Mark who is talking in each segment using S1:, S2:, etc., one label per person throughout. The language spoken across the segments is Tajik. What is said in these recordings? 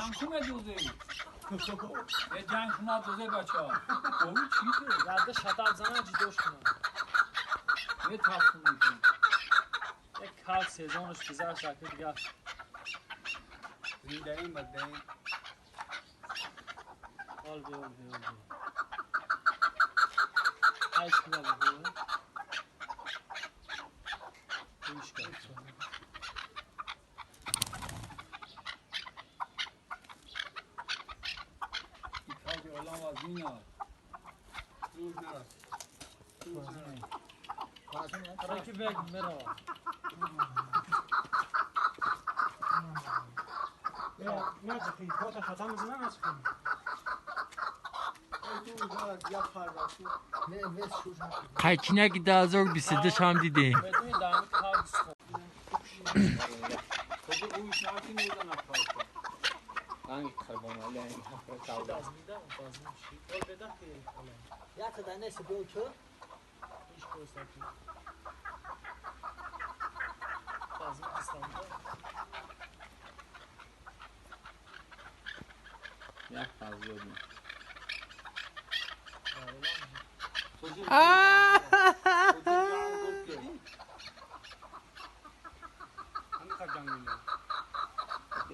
S1: Ҷангшуме дузе. Е ҷангшуна дузе бача. Ови чите?
S2: Ярда шатаб зана ҷидош кунам.
S1: Метарсунӣ.
S2: Як кал сезонаш гузашт, аки дигар.
S3: Зиндаим бадаим.
S2: Ҳол бе, ҳол бе, ҳол бе. 8 кило буд. Гӯш кард.
S1: Икади олам вазмин аст.
S3: Зуд нараст. Зуд нараст.
S2: Раки бег мерава.
S4: Қайчинаки 2022 ҳам дидем.
S2: Медуни дами кал бисхо.
S1: Тоҷи гӯш наки мезанад пайка.
S5: Ранги қурбоналӣ ин ҳафра калда.
S2: Базмида, базмин ши. Ҳол беда ки олам. Иш кӯстаки. Базмин исламда.
S5: Як фазлёд.
S1: Тоҷи ҷанг гуфт ки. Ҳамиқа ҷанг мемонад.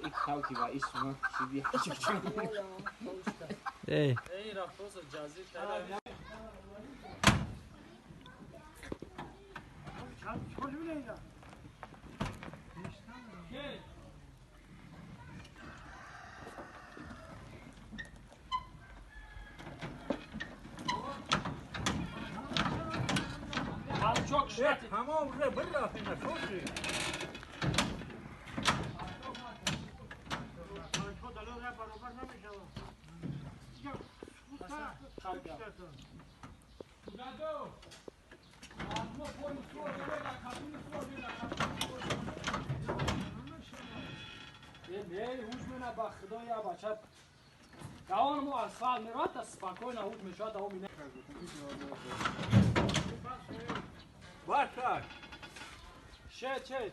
S5: Ик калки ва ис суна кишиди.
S4: Эй,
S2: Эй, рафтоса ҷазир тара. Çok şat.
S3: Тамом ре бирафт ина шоши.
S2: Не, ҳуш мена ба худо я бача. Гаон мо асфалт меравад, та спокойно ҳуш мешавад, ао мине.
S3: Башаш.
S2: Шед, шед.